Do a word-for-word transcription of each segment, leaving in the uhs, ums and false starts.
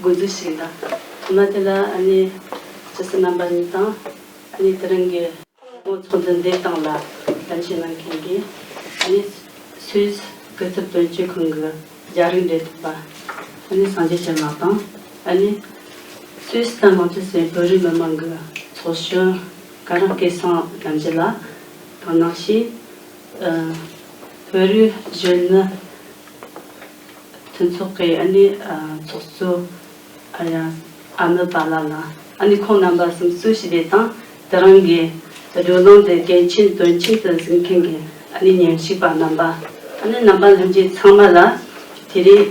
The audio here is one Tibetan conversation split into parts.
འགོ་འཛུགས་ཤིག་དང་། ཐོག་མ་དེ་ལ་ཨ་ནི་ཇི་སི་རྣམ་པ་གཉིས་དང་། ཨ་ནི་དེ་རིང་གི་ཚོགས་འདུ་འདིའི་སྟེང་ལ་གཏམ་བཤད་གནང་མཁན་གྱི་ཨ་ནི་སུད་སི་སྐུ་ཚབ་དོན་གཅོད་ཁང་གི་རྒྱ་རིགས་འབྲེལ་མཐུད་པ་ཨ་ནི་སངས་རྒྱས་ཆོས་ལགས་དང་། ཨ་ནི་སུད་སི་དང་མང་ཆེ་སའི་བོད་རིགས་མི་མང་གི་ཚོགས་གཞོན་ཀ་རང་སྐལ་བཟང་རྣམ་རྒྱལ་ལགས་དང་། ནང་བཞིན་ཨ་བོད་རིགས་གཞོན་ནུ་མཐུན་ཚོགས་ཀྱི་ཨ་ནི་ཨ་ཚོགས་གཙོ་ཨ་ཡ་ཨ་མི་པཱ་ལགས་ལ། ཨ་ནི་ཁོང་རྣམ་པ་གསུམ་གཙོས་བྱས་ཏེ་དང་། དེ་རིང་གི་བགྲོ་གླེང་འདི་གལ་ཆེན་དོན་ཆེན་དུ་གཟིགས་མཁན་གྱི་ཨ་ནི་ཉམས་ཞིབ་པ་རྣམ་པ། ཨ་ནི་རྣམ་པ་ལྷན་རྒྱས་ཚང་མ་ལ། དེ་རིང་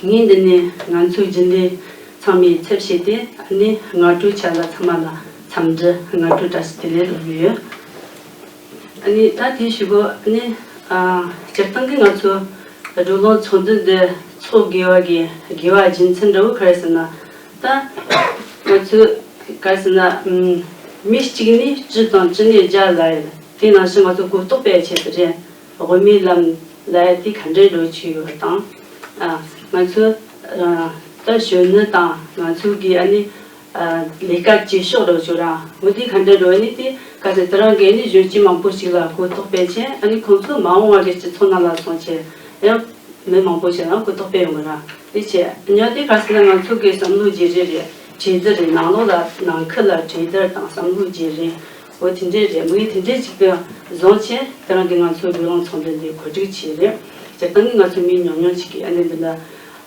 ངས་འདི་ནས་ང་ཚོའི་རྒྱུན་ལས་ཚང་མའི་ཚབ་བྱས་ཏེ་ཨ་ནི་སྔ་དྲོའི་ཆ་ལ་ཚང་མ་ལ་འཚམས་འདྲི་སྔ་དྲོའི་བཀྲ་ཤིས་བདེ་ལེགས་ལབ་ཀྱི་ཡོད། ཨ་ནི་ད་དེའི་གཞུག་གུ་ཨ་ནི་ཨ་སྤྱིར་བཏང་གི་ང་ཚོ་བགྲོ་གླེང་ཚོགས་འདུ་འདི་འཚོགས་དགོས་པ་གི་དགོས་པ་རྒྱུ་མཚན་འདྲ་བོ་ག་རེ་ཟེར་ན། ད་ང་ཚོས་ག་རེ་ཟེར་ན་ཨམ་མི་གཅིག་ནས་བཅུ་དང་བཅུ་ནས་བརྒྱ་ལབ་ཡོད། དེ་ནང་བཞིན་ང་ཚོ་གོ་རྟོགས་སྤེལ་ཆེད་དུ་རེད། དབུ་མའི་ལམ་ལབ་ཡ་དེ་ག་འདྲའི་འགྲོ་ཆོག་ཡོད་དང་། ཨ་ང་ཚོ་ཨ་ད་གཞོན་ནུ་དང་ང་ཚོ་གི་ཨ་ནི་ཨ་ལས་ཀ་བྱེད་ཕྱོགས་འགྲོ་ཆོག་ར། འོ་དེ་ག་འདྲ་འགྲོ་ནི་དེ་ག་ཚོད་དེ་རང་གི་ཨ་ནི་གཞོན་སྐྱེས་མང་པོ་ཞིག་ལ་གོ་རྟོགས་སྤེལ་ཆེད། ཨ་ནི་ཁོང་ཚོ་མ་འོངས་པ་གི་སྤྱི་ཚོགས་ནང་ལ་སོང་ཆེད་ཡང་མི་མང་པོ་ཞིག་ལ་གོ་རྟོགས་སྤེལ་ཡོང་གི་ར། དེ་ཆེད་ཉོ་དེ་ག་ཚོད་ན་ང་ཚོ་གི་བསམ་བློ་བརྗེ་རེས་རེད། གྲོས་བསྡུར་རེད། ནང་ལོགས་ལ་ནང་ཁུལ་ལ་གྲོས་བསྡུར་དང་བསམ་བློ་བརྗེ་རེས། འོ་དེ་འདྲས་རེད། མི་དེ་འདྲས་ཅིག་གི་བཟང་ཆེ་དེ་རང་གི་ང་ཚོའི་བགྲོ་གླེང་ཚོགས་འདུ་འདི་གོ་སྒྲིག་བྱས་རེད། སྤྱིར་བཏང་གི་ང་ཚོ་མི་ཉུང་ཉུང་ཅིག་གིས་ཨ་ནི་འདི་འདྲ་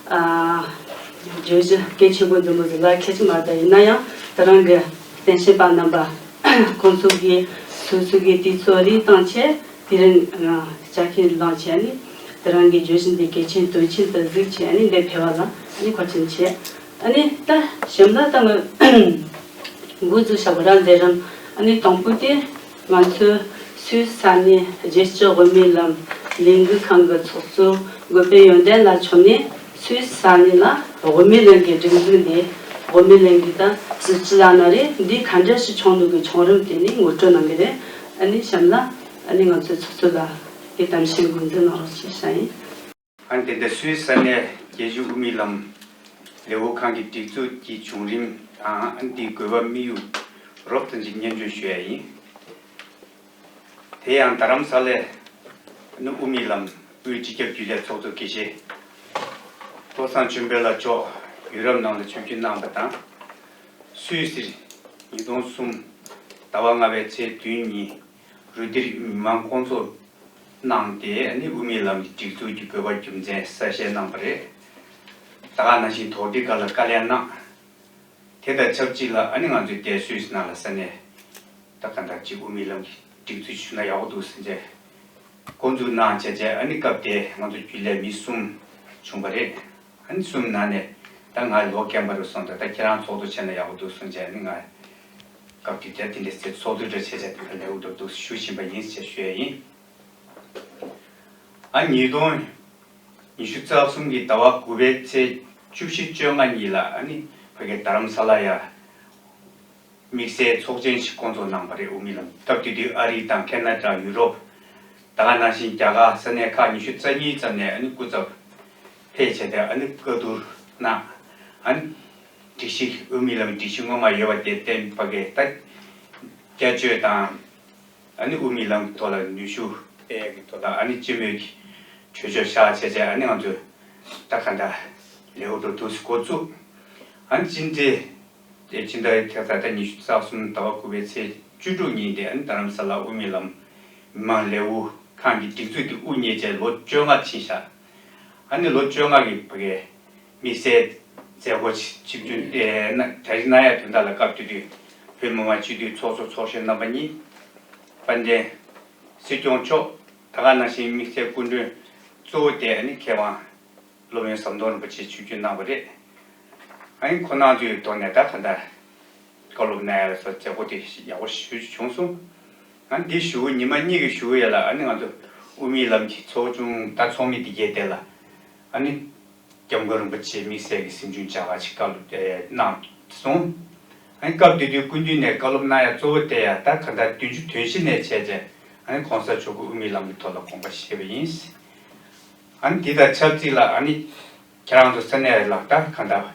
ཨ་བརྗོད་གཞི་གལ་ཆེན་པོ་འདི་མོ་ཟིག་ལ་ཁད་ཀྱི་མ་རེད། ད་ཡིན་ན་ཡང་དེ་རང་གི་རྟེན་བཤད་པ་རྣམ་པ་ཁོང་ཚོ་གིས་སོ་སོ་གི་དུས་ཚོད་རེ་བཏང་བྱས་དེ་རིང་ཨ་ཆ་ཤས་བླངས་བྱས་ཨ་ནི་དེ་རང་གི་བརྗོད་གཞི་འདི་གལ་ཆེན་དོན་ཆེན་དུ་གཟིགས་བྱས་ཨ་ནི་འདིར་ཕེབས་པ་ལ་ཨ་ནི་བཀའ་དྲིན་ཆེ། ཨ་ནི་ད་གཞན་པ་ད་ང་འགོ་འཛུགས་བྱ་དགོས་ར། མཛད་རིམ་ཨ་ནི་དང་པོ་དེ་ང་ཚོའི་སུད་སི་ས་གནས་རྒྱལ་སྤྱི་དབུ་མའི་ལམ་ལས་འགུལ་ཁང་གི་ཚོགས་གཙོ་འགོ་དཔོན་ཡོན་ཏན་ལགས་མཆོག་ནས་སུད་སི་ས་གནས་ལ་དབུ་མའི་ལམ་གྱི་སྒྲིག་འཛུགས་འདི། དབུ་མའི་ལམ་གྱི་ད་སྲིད་སྤྱི་ལབ་ན་རེད། འདི་ག་འདྲ་ཞིག་བྱུང་འདུག་གི་བྱུང་རིམ་དེ་ནི་ངོ་སྤྲོད་གནང་གི་རེད། ཨ་ནི་གཤམ་ལ་ཨ་ནི་ང་ཚོའི་ཚོགས་གཙོ་ལགས་ཀྱིས་གཏམ་བཤད་འགོ་འཛུགས་གནང་རོགས་ཞེས་བྱ་ཡིན། ཨ་ནི་དེ་འདྲ་སུད་སི་ས་གནས་རྒྱལ་སྤྱི་དབུ་མའི་ལམ་ལས་འགུལ་ཁང་གི་སྒྲིག་འཛུགས་ཀྱི་བྱུང་རིམ་དང་། ཨ་ནི་དེའི་དགོས་པ་དམིགས་ཡུལ་རོབ་ཙམ་ཅིག་སྙན་སྒྲོན་ཞུ་ཡ་ཡིན། དེ་ཡང་རྡ་རམ་ས་ལའི་ཨ་ནི་དབུ་མའི་ལམ་དབུས་སྤྱི་ཁྱབ་རྒྱུན་ལས་ཚོགས་གཙོ་དགེ་བཤེས་བློ་བཟང་ཆོས་འཕེལ་ལགས་མཆོག་ཡུ་རོབ་ནང་ལ་ཆིབས་བསྒྱུར་གནང་བ་དང་། སུད་སིར་ཉིས་སྟོང་གསུམ་ཟླ་བ་ལྔ་པའི་ཚེས་བདུན་ཉིན་རུ་སྡེར་མི་མང་སྐོང་ཚོགས་གནང་སྟེ། ཨ་ནི་དབུ་མའི་ལམ་གྱི་སྒྲིག་འཛུགས་ཀྱི་དགོས་པ་རྒྱུ་མཚན་གསལ་བཤད་གནང་བ་རེད། ད་ག་ནང་བཞིན་དོགས་འདྲི་སྒང་ལ་བཀའ་ལན་གནང་། དེ་དང་ཆབས་ཅིག་ལ་ཨ་ནི་ང་ཚོའི་འདས་སུད་སི་ནང་ལ་ས་གནས་ད་ག་འདྲ་ཅིག་དབུ་མའི་ལམ་གྱི་སྒྲིག་འཛུགས་ཞུས་ན་ཡག་པོ་འདུག་ཟེར་བྱས་འགོ་འཛུགས་གནང་བྱས་བྱས། ཨ་ནི་སྐབས་དེ་ང་ཚོ་རྒྱུན་ལས་མི་གསུམ་བྱུང་བ་རེད། ཨ་ནི་གསུམ་ནང་ནས་ད་ང་ལོ་རྒན་པ་རུ་སོང་དུས། ད་ཁྱེད་རང་ཚོགས་གཙོ་བྱས་ན་ཡག་པོ་འདུག་གསུངས་བྱས། ཨ་ནི་ང་སྐབས་དེ་དུས་དེ་འདྲའི་ཚེ་ཚོགས་གཙོ་འདྲ་བྱས་བྱས། དེ་ག་ལེགས་པོ་འདུག་འདུག་ཞུ་བཞིན་པ་ཡིན་ཞེས་ཞུ་ཡས་ཡིན། ཨ་ཉིས་སྟོང་ཉི་ཤུ་རྩ་གསུམ་གྱི་ཟླ་བ་དགུ་པའི་ཚེས་བཅུ་བཞི་བཅོ་ལྔ་ཉིན་ལ་ཨ་ནི་ཕ་གི་རྡ་རམ་ས་ལ་ཡ་དམིགས་བསལ་ཚོགས་ཆེན་ཞིག་སྐོང་ཚོགས་གནང་བ་རེད། དབུ་མའི་ལམ། སྐབས་དེ་དུས་ཨ་རི་དང་ཁེ་ན་ཌ། ཡུ་རོབ། ད་ག་ནང་བཞིན་རྒྱ་གར་ས་གནས་ཁག་ཉི་ཤུ་རྩ་གཉིས་ཙམ་ནས་ཨ་ནི་སྐུ་ཚབ་ཕེབས་བྱས་ཏེ་ཨ་ནི་བཀའ་བསྡུར་གནང་། ཨ་ནི་སྒྲིག་གཞི། དབུ་མའི་ལམ་སྒྲིག་གཞི་སྔོན་མ་ཡོད་པ་དེ་བརྟེན་ཕ་གི་ད་བསྐྱར་བཅོས་དང་། ཨ་ནི་དབུ་མའི་ལམ་གྱི་ཐོག་ལ་ནུས་ཤུགས་སྤེལ་ཡག་གི་ཐོག་ལ་ཨ་ནི་སྤྱི་མོས་ཀྱི་གྲོས་ཆོད་བཞག་བྱས་བྱས། ཨ་ནི་ང་ཚོས་ད་ག་འདྲ་ལེའུ་འགྲོ་འདུག་སེ་འགོ་བཙུགས། ཨ་ནི་སྤྱི་ཟླ་དེ་སྤྱི་ཟླ་ཐེག་ཚ་ད་ཉི་ཤུ་རྩ་གསུམ་ཟླ་བ་དགུ་པའི་ཚེས་བཅུ་དྲུག་ཉིན་དེ་ཨ་ནི་རྡ་རམ་ས་ལ་དབུ་མའི་ལམ་མི་མང་ལེའུ་ཁང་གི་སྒྲིག་འཛུགས་དེ་དབུ་བརྙེས་བྱས་ལོ་བཅོ་ལྔ་ཕྱིན་བཞག། ཨ་ནི་ལོ་བཅོ་ལྔ་གི་ཕ་གི་དམིགས་བསལ་མཛད་སྒོ་ཆིབས་བསྒྱུར་ཨེ་ན་གྲ་སྒྲིག་གནང་ཡ་དོན་དག་ལ། སྐབས་དེ་དུས་བོད་མི་མང་སྤྱི་འཐུས་ཚོགས་གཙོ་ཚོགས་གཞོན་རྣམ་པ་གཉིས། དཔལ་ལྡན་སྲིད་སྐྱོང་མཆོག། ད་ག་ནང་བཞིན་དམིགས་བསལ་སྐུ་མགྲོན་གཙོ་བོ་དེ་ཨ་ནི་མཁས་དབང་སློབ་དཔོན་ཟམ་གདོང་རིན་པོ་ཆེ་ཆིབས་བསྒྱུར་གནང་བ་རེད། ཨ་ནི་ཁོང་རྣམ་ཚོའི་ཐོག་ནས་ད་ག་འདྲ་བཀའ་སློབ་གནང་ཡ་ལ་སོགས་མཛད་སྒོ་དེ་ཡག་པོ་ཞེ་པོ་ཅིག་བྱུང་སོང་། ཨ་ནི་འདི་ཞུ་བ་ཉི་མ་གཉིས་ཀྱི་ཞུ་བ་ཡ་ལ་ཨ་ནི་ང་ཚོ་དབུ་མའི་ལམ་གྱི་ཚོགས་ཆུང་ད་ཚོགས་མི་དེ་གས་དེ་ལ་ཨ་ནི་སྐྱབས་མགོན་རིན་པོ་ཆེ་དམིགས་བསལ་གྱི་སེམས་ཆུང་བྱ་དགའ་ཅིག་བཀའ་སློབ་ཨེ་གནང་སོང་། ཨ་ནི་སྐབས་དེ་དུས་སྐུ་མདུན་ནས་བཀའ་སློབ་གནང་ཡ་གཙོ་བོ་དེ་ཡ་ད་ག་འདྲ་བདུན་ཅུ་དོན་བཞི་ནས་བྱས་བྱས་ཨ་ནི་གོང་ས་མཆོག་གི་དབུ་མའི་ལམ་གྱི་ཐོག་ལ་དགོངས་པ་བཞེས་པ་ཡིན། ཨ་ནི་དེ་དང་ཆབས་ཅིག་ལ་ཨ་ནི་ ཁྱེད་རང་ཚོ་ས་གནས་ལ་ད་གང་ལྟར་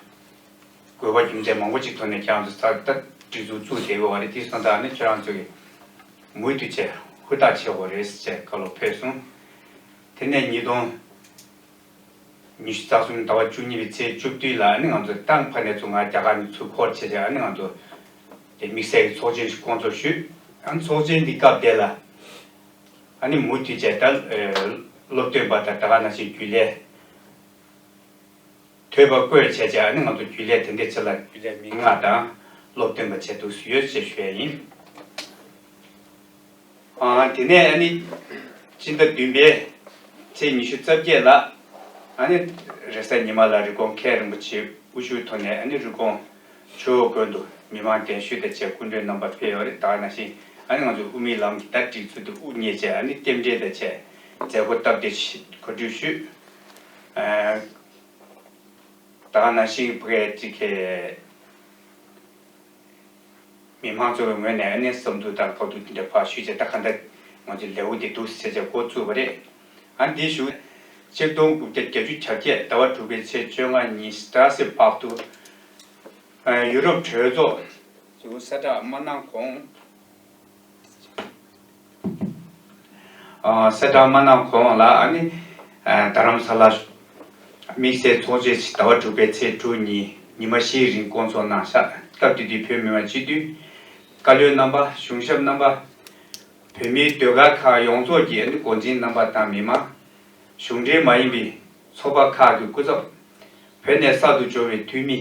དགོས་པ་རྒྱུ་མཚན་མང་པོ་ཅིག་ཐོག་ནས་ཁྱེད་རང་ཚོ་ས་ད་སྒྲིག་འཛུགས་བཙུགས་བསྡད་ཡོད་པ་རེད། དེ་སོང་ཙང་ནི་ཁྱེད་རང་ཚོ་གིས་མུ་མཐུད་བྱས་ཧུར་ཐག་བྱེད་དགོས་རེད་ཟེར་བྱས་བཀའ་སློབ་ཕེབས་སོང་། དེ་ནས་ཉིས་སྟོང་ཉི་ཤུ་རྩ་གསུམ་ཟླ་བ་བཅུ་གཉིས་པའི་ཚེས་བཅུ་བདུན་ལ་ཨ་ནི་ང་ཚོ་ཏང་ཕ་ནས་ཚུར་ང་རྒྱ་གར་ནས་ཚུར་འཁོར་བྱས་བྱས་ཨ་ནི་ང་ཚོ་དེ་དམིགས་བསལ་གྱི་ཚོགས་ཆེན་ཞིག་བསྐོང་ཚོགས་ཞུས། ཨ་ནི་ཚོགས་ཆེན་འདི་སྐབས་དེ་ལ་ཨ་ནི་མུ་མཐུད་བྱས་ད་སློབ་སྟོན་པ་དང་ད་ག་ནང་བཞིན་རྒྱུན་ལས། ཐོས་པ་བཀོད་བྱས་བྱས་ཨ་ནི་ང་ཚོ་རྒྱུན་ལས་དེ་འདྲའི་ཆེད་ལ་རྒྱུན་ལས་མི་ལྔ་དང་སློབ་སྟོན་པ་བྱས་འདུག་སུ་ཡོད་ཅེས་ཞུ་ཡ་ཡིན། ཨ་དེ་ནས་ཨ་ནི་སྤྱི་ཟླ་བདུན་པའི་ཚེས་ཉི་ཤུ་རྩ་བརྒྱད་ལ་ཨ་ནི་རེས་གཟའ་ཉི་མ་ལ་རི་ཀོན་མཁན་རིན་པོ་ཆེ་དབུ་བཞུགས་ཐོག་ནས་ཨ་ནི་རི་ཀོན་ཆུ་བོ་དགོན་དུ་མི་མང་གདན་ཞུས་དང་བཅས་སྐུ་མགྲོན་རྣམ་པ་ཕེབས་ཡོད་རེད། ད་ག་ནང་བཞིན་ཨ་ནི་ང་ཚོ་དབུ་མའི་ལམ་གྱི་ད་སྒྲིག་འཛུགས་དེ་དབུ་བརྙེས་བྱས་ཨ་ནི་རྟེན་འབྲེལ་དང་བཅས་མཛད་སྒོ་སྟབས་བདེ་ཞིག་གོ་སྒྲིག་ཞུས། ཨ། ད་ག་ནང་བཞིན་ཕ་གིའི་ཅིག་གི་མི་མང་ཚོའི་ངོས་ནས་ཨ་ནི་བསམ་ཚུལ་དང་བཀའ་བསྡུར་དེ་འདྲ་ཕར་ཞུས་བྱས་ད་ག་འདྲ་ང་ཚོའི་ལེའུ་དེ་འདུག་ཟེར་བྱས་འགོ་བཙུགས་པ་རེད། ཨ་འདི་ཞུ། ཆིག་སྟོང་དགུ་བརྒྱ་བརྒྱད་ཅུ་གྱ་བརྒྱད་ཟླ་བ་དྲུག་པའི་ཚེས་བཅོ་ལྔ་ཉིན་སི་ཏྲ་སི་བྷག་ཏུ་ཡུ་རོབ་གྲོས་ཚོགས། གསལ་བསྒྲགས་མ་གནང་གོང་། གསལ་བསྒྲགས་མ་གནང་གོང་ལ་ཨ་ནི་རྡ་རམ་ས་ལ་དམིགས་བསལ་ཚོགས་ཆེན་ཞིག་ཟླ་བ་དྲུག་པའི་ཚེས་དྲུག་ཉིན་ཉི་མ་བཞིའི་རིང་བསྐོང་ཚོགས་གནང་ཤག་སྐབས་དེ་དུས་བོད་མི་མང་སྤྱི་འཐུས་བཀའ་བློན་རྣམ་པ། གཞུང་ཞབས་རྣམ་པ། བོད་མིའི་ཟློས་གར་ཁག་ཡོངས་རྫོགས་ཀྱི་ཨ་ནི་འགོ་འཛིན་རྣམ་པ་དང་མི་མང་། གཞུང་འབྲེལ་མ་ཡིན་པའི་ཚོགས་པ་ཁག་གི་སྐུ་ཚབ། བོད་ནས་གསར་དུ་འབྱོར་བའི་འཐུས་མི།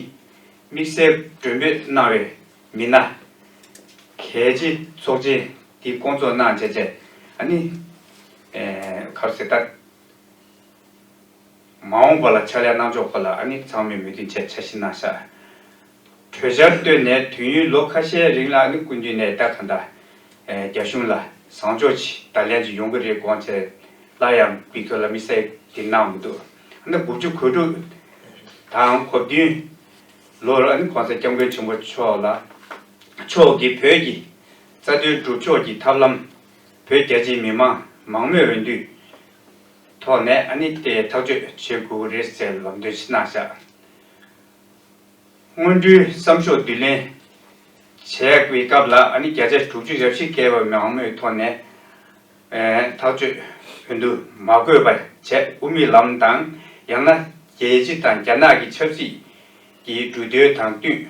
དམིགས་བསལ་མགྲོན་འབོད་གནང་བའི་མི་སྣ། གལ་ཆེའི་ཚོགས་ཆེན་འདི་བསྐོང་ཚོགས་གནང་བྱས་བྱས་ཨ་ནི། ཨེ། ག་རེ་ཟེར་ད། མ་འོངས་པ་ལ་ཕྱག་ལས་གནང་ཕྱོགས་སྐོར་ལ་ཨ་ནི་ཚང་མས་མོས་མཐུན་བྱས་འཆར་གཞི་གནང་ཤག་གྲོས་འཆར་བཏོན་ནས་དུས་ཡུན་ལོ་ཁ་ཤས་རིང་ལ་ཨ་ནི་སྐུ་མདུན་ནས་ད་ག་འདྲ། ཨེ། རྒྱ་གཞུང་ལ་བཟང་ཕྱོགས་ཅིག་བརྡ་ལན་ཅིག་ཡོང་གི་རེད་དགོངས་བྱས་སླར་ཡང་བི་ཀྲ་ལ་དམིགས་བསལ་འདི་གནང་མི་འདུག་ཨ་ནི་དགུ་བཅུ་གོ་དྲུག་དང་གོ་བདུན་ལོར་ཨ་ནི་༸གོང་ས་༸སྐྱབས་མགོན་ཆེན་པོ་མཆོག་ལ་མཆོག་གིས་བོད་ཀྱི་རྩ་དོན་སྒྲུབ་ཕྱོགས་ཀྱི་ཐབས་ལམ་བོད་རྒྱ་ཆེའི་མི་མང་མང་མོས་འོས་བསྡུའི་ཐོག་ནས་ཨ་ནི་དེ་ཐག་གཅོད་བྱེད་དགོས་ཀྱི་རེད་ཟེར་ལམ་སྟོན་ཞིག་གནང་བཞག་སྔོན་འགྲོའི་བསམ་ཤོག་བསྡུ་ལེན་བྱས་པའི་སྐབས་ལ་ཨ་ནི་བརྒྱ་ཆ་དྲུག་ཅུ་རེ་བཞི་བརྒལ་བ་མང་མོས་ཐོག་ནས་ཐག་གཅོད་འོས་བསྡུ་མ་དགོས་པ་བྱས་དབུ་མའི་ལམ་དང་ཡང་ན་རྒྱལ་སྤྱི་དང་རྒྱ་ནག་གི་ཆབ་སྲིད་ཀྱི་འགྲོ་དོན་དང་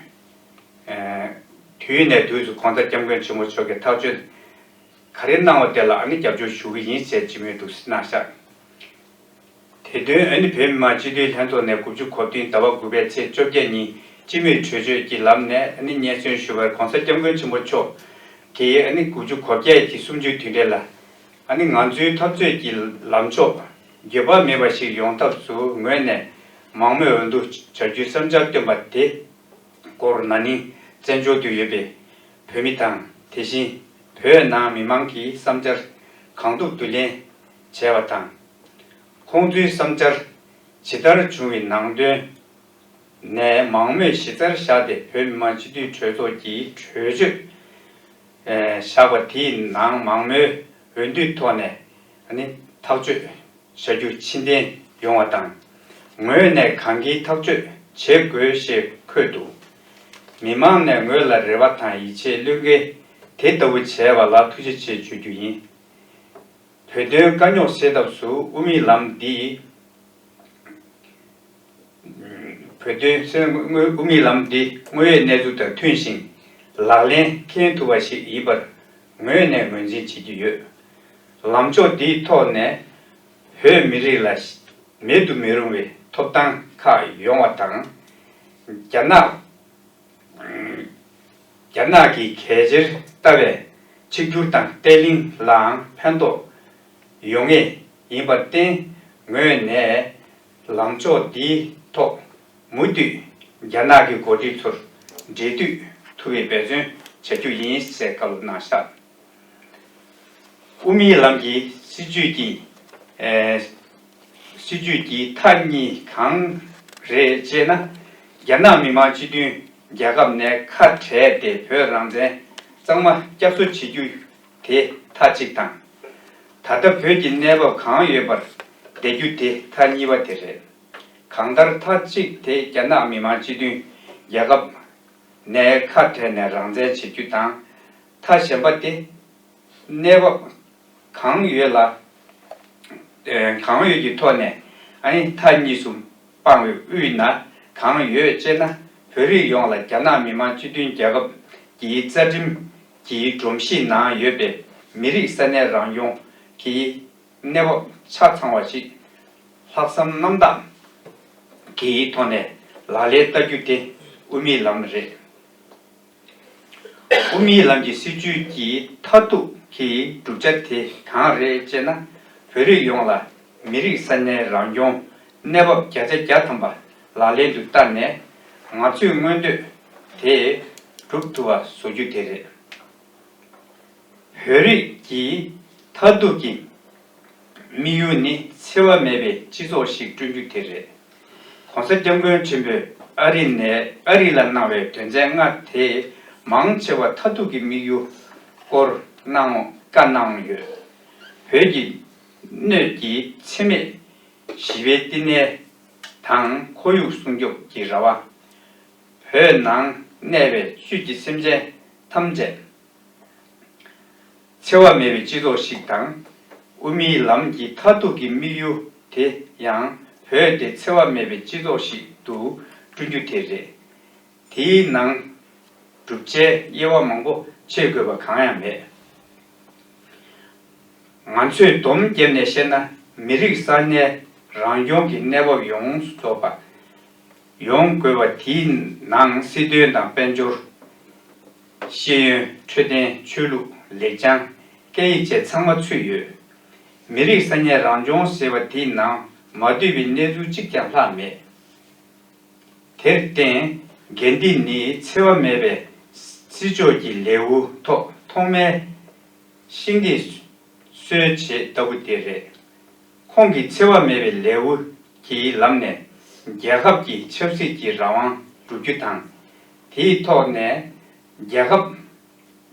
བསྟུན། དུས་ནས་དུས་སུ་༸གོང་ས་༸སྐྱབས་མགོན་ཆེན་པོ་མཆོག་གིས་ཐག་གཅོད་ག་རེ་གནང་བ་དེ་ལ་ཨ་ནི་རྒྱབ་སྐྱོར་ཞུ་གི་ཡིན་ཞེས་སྤྱི་མོས་འདུག་གནང་བཞག་དེ་དོན་ཨ་ནི་བོད་མི་མང་སྤྱི་འཐུས་ལྷན་ཚོགས་ནས་དགུ་བཅུ་གོ་བདུན་ཟླ་བ་དགུ་པའི་ཚེས་བཅོ་བརྒྱད་ཉིན་སྤྱི་མོས་གྲོས་ཆོད་ཀྱི་ལམ་ནས་ཨ་ནི་སྙན་སེང་ཞུ་བར་༸གོང་ས་༸སྐྱབས་མགོན་ཆེན་པོ་མཆོག་གིས་ཨ་ནི་དགུ་བཅུ་གོ་བརྒྱད་ཀྱི་གསུམ་བཅུའི་དུས་དྲན་ལ་ཨ་ནི་ང་ཚོའི་འཐབ་རྩོད་ཀྱི་ལམ་ཕྱོགས་འགྱོད་པ་མེད་པ་ཞིག་ཡོང་ཐབས་སུ་ངོས་ནས་མང་མོས་འོས་བསྡུ་བྱ་རྒྱུའི་བསམ་འཆར་བཏོན་པ་དེ། སྐོར་ན་ནིང་བཙན་བྱོལ་དུ་ཡོད་པའི་བོད་མི་དང་དེ་བཞིན་བོད་ནང་མི་མང་གི་བསམ་འཆར་གང་ཐུབ་བསྡུ་ལེན་བྱས་པ་དང་། ཁོང་ཚོའི་བསམ་འཆར་ཇི་ལྟར་བྱུང་བའི་ནང་དོན་ནས་མང་མོས་གཞི་རྩར་བཞག་སྟེ་བོད་མི་མང་སྤྱི་འཐུས་གྲོས་ཚོགས་ཀྱི་གྲོས་ཆོད་བཞག་པ་དེའི་ནང་མང་མོས་འོས་བསྡུའི་ཐོག་ནས་ནི་ཐག་གཅོད། བྱ་རྒྱུ་ཕྱིར་འཐེན་ཡོང་བ་དང་། ངོས་ནས་གང་གིས་ཐག་གཅོད་བྱེད་དགོས་ཞེས་འཁོད་འདུག་མི་མང་ནས་ངོས་ལ་རེ་བ་དང་ཡིད་ཆེས་བློས་འགེལ་དེ་ལྟ་བུ་བྱས་པ་ལ་ཐུགས་རྗེ་ཆེ་བརྗོད་རྒྱུ་ཡིན། བོད་དོན་དཀའ་རྙོག་སེལ་ཐབས་སུ་དབུ་མའི་ལམ་འདི། བོད་དོན་དབུ་མའི་ལམ་འདི་དངོས་ཡོད་གནས་ཚུལ་དང་མཐུན་ཞིང་ལག་ལེན་འཁེལ་ཐུབ་པ་ཞིག་ཡིན་པར་ངོས་ནས་ངོས་འཛིན་བྱེད་ཀྱི་ཡོད། ལམ་ཕྱོགས་འདིའི་ཐོག་ནས། བོད་མི་རིགས་ལ་མེད་དུ་མི་རུང་བའི་ཐོབ་ཐང་ཁག་ཡོང་བ་དང་། རྒྱ་ནག་རྒྱ་ནག་གིས་གལ་ཆེར་ལྟ་བའི་གཅིག་གྱུར་དང་བརྟན་ལྷིང་ལའང་ཕན་ཐོགས་ཡོང་ངེས་ཡིན་པར་བརྟེན། ངོས་ནས་ལངས་ཕྱོགས་འདིའི་ཐོག་མུ་མཐུད་རྒྱ་ནག་གི་འགོ་ཁྲིད་ཚོར་འབྲེལ་མཐུད་ཐུབ་པའི་འབད་བརྩོན་བྱ་རྒྱུ་ཡིན་ཞེས་བཀའ་སློབ་གནང་བཞག་དབུ་མའི་ལམ་གྱི་སྲིད་བྱུས་ཀྱི། ཨེ། སྲིད་བྱུས་ཀྱི་མཐའ་གཉིས་གང་རེད་ཅེ་ན། རྒྱ་ནག་མི་དམངས་སྤྱི་མཐུན་རྒྱལ་ཁབ་ནས་ཁ་བྲལ་ཏེ་བོད་རང་བཙན་གཙང་མ་བསྐྱར་གསོ་བྱེད་རྒྱུ་དེ་མཐའ་གཅིག་དང་། ད་ལྟ་བོད་ཀྱི་གནས་བབ་གང་ཡོད་པར་བསྡད་རྒྱུ་དེ་མཐའ་གཉིས་པ་དེ་རེད། གང་ལྟར་མཐའ་གཅིག་དེ་རྒྱ་ནག་མི་དམངས་སྤྱི་མཐུན་རྒྱལ་ཁབ་ནས་ཁ་བྲལ་ནས་རང་བཙན་བྱེད་རྒྱུ་དང་། མཐའ་གཞན་པ་དེ་གནས་བབ་གང་ཡོད་ལ་གང་ཡོད་ཀྱི་ཐོག་ནས་ཨ་ནི་མཐའ་གཉིས་སུ་སྤངས་པའི་དབུས་ན་གང་ཡོད་ཅེ་ན། བོད་རིགས་ཡོངས་ལ་རྒྱ་ནག་མི་དམངས་སྤྱི་མཐུན་རྒྱལ་ཁབ་ཀྱི་རྩ་ཁྲིམས་ཀྱི་སྒྲོམ་གཞི་ནང་ཡོད་པའི་མི་རིགས་ས་གནས་རང་སྐྱོང་གི་གནས་བབ་ཆ་ཚང་བ་ཞིག་ལྷག་བསམ་རྣམ་དག་གི་ཐོག་ནས་ལག་ལེན་བསྟར་རྒྱུ་དེ་དབུ་མའི་ལམ་རེད། དབུ་མའི་ལམ་གྱི་སྲིད་བྱུས་ཀྱི་མཐར་ཐུག་གི་གྲུབ་ཆ་དེ་གང་རེད་ཅེ་ན། བོད་རིགས་ཡོངས་ལ་མི་རིགས་ས་གནས་རང་སྐྱོང་གནས་བབ་བརྒྱ་ཆ་བརྒྱ་ཐམ་པ་ལག་ལེན་དུ་བསྟར་ནས། ང་ཚོའི་མངོན་འདོད་དེ་འགྲུབ་ཐུབ་པ་བཟོ་རྒྱུ་དེ་རེད། བོད་རིགས་ཀྱི་མཐར་ཐུག་གི་དམིགས་ཡུལ་ནི་འཚེ་བ་མེད་པའི་སྤྱི་ཚོགས་ཤིག་བསྐྲུན་རྒྱུ་དེ་རེད། ༸གོང་ས་༸སྐྱབས་མགོན་ཆེན་པོས་ཨ་རི་ནས་ཨ་རི་ལ་གནང་བའི་དོན་ཚན་ལྔ་དེས་མང་ཆེ་བ་མཐར་ཐུག་གི་དམིགས་ཡུལ་སྐོར་གནང་བཀའ་གནང་ཡོད། བོད་ཀྱི་སྣོད་ཀྱི་འཚེ་མེད་ཞི་བའི་བསྟི་གནས་དང་ཁོར་ཡུག་སྲུང་སྐྱོབ་ཀྱི་ར་བ། བོད་ནང་གནས་པའི་བཅུད་ཀྱི་སེམས་ཅན་ཐམས་ཅད་འཚེ་བ་མེད་པའི་སྤྱི་ཚོགས་ཤིག་དང་། དབུ་མའི་ལམ་གྱི་མཐར་ཐུག་གི་དམིགས་ཡུལ་དེ་ཡང་བོད་དེ་འཚེ་བ་མེད་པའི་སྤྱི་ཚོགས་ཤིག་ཏུ་བསྐྲུན་རྒྱུ་དེ་རེད། དེའི་ནང་གྲུབ་ཆའི་དབྱེ་བ་མང་པོ་ཕྱེ་དགོས་པ་གང་ཡང་མེད། ང་ཚོས་སྡོམ་བརྒྱབ་ནས་བཤད་ན། མི་རིགས་ས་གནས་རང་སྐྱོང་གི་གནས་བབ་ཡོངས་སུ་རྫོགས་པ་ཡོང་དགོས་པ། དེའི་ནང་སྲིད་དོན་དང་དཔལ་འབྱོར། ཤེས་ཡོན། འཕྲོད་བསྟེན། ཆོས་ལུགས། ལེགས་བྱང་། སྐད་ཡིག་བཅས་ཚང་མ་ཚུད་ཡོད། མི་རིགས་ས་གནས་རང་སྐྱོང་ཟེར་བ་དེའི་ནང་མ་འདུས་པའི་གནས་ཚུལ་གཅིག་ཀྱང་ལྷག་མེད། དེར་བརྟེན། གྷན་དྷི་ནི་འཚེ་བ་མེད་པའི་སྲིད་ཕྱོགས་ཀྱི་ལེའུ་ཐོག་ཐོག་མའི་ཤིང་རྟའི་སྲོལ་འབྱེད་ལྟ་བུ་དེ་རེད། ཁོང་གིས་འཚེ་བ་མེད་པའི་ལེའུ་གྱི་ལམ་ནས་རྒྱལ་ཁབ་ཀྱི་ཆབ་སྲིད་ཀྱི་རང་དབང་བསྒྲུབ་རྒྱུ་དང་། དེའི་ཐོག་ནས་རྒྱལ་ཁབ་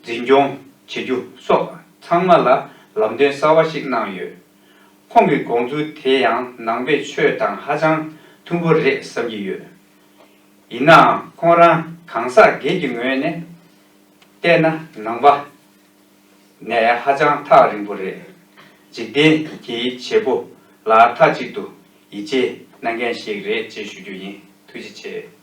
འཛིན་སྐྱོང་བྱེད་རྒྱུ་སོགས་ཚང་མ་ལ་ལམ་སྟོན་གསར་བ་ཞིག་གནང་ཡོད། ཁོང་གི་དགོངས་ཚུལ་དེ་ཡང་ནང་པའི་ཆོས་དང་ཧ་ཅང་མཐུན་པོ་རེད་བསམ་གྱི་ཡོད། ཡིན་ནའང་ཁོང་རང་གང་ཟག་སྒེར་གྱི་ངོས་ནས་བལྟས་ན་ནང་པ་ནས་ཧ་ཅང་ཐག་རིང་པོ་རེད། འཇིག་རྟེན་གྱི་བྱེད་པོ་ལ་མཐའ་གཅིག་ཏུ་ཡིད་ཆེས་གནང་མཁན་ཞིག་རེད་ཅེས་ཞུ་རྒྱུ་ཡིན། ཐུགས་རྗེ་ཆེ།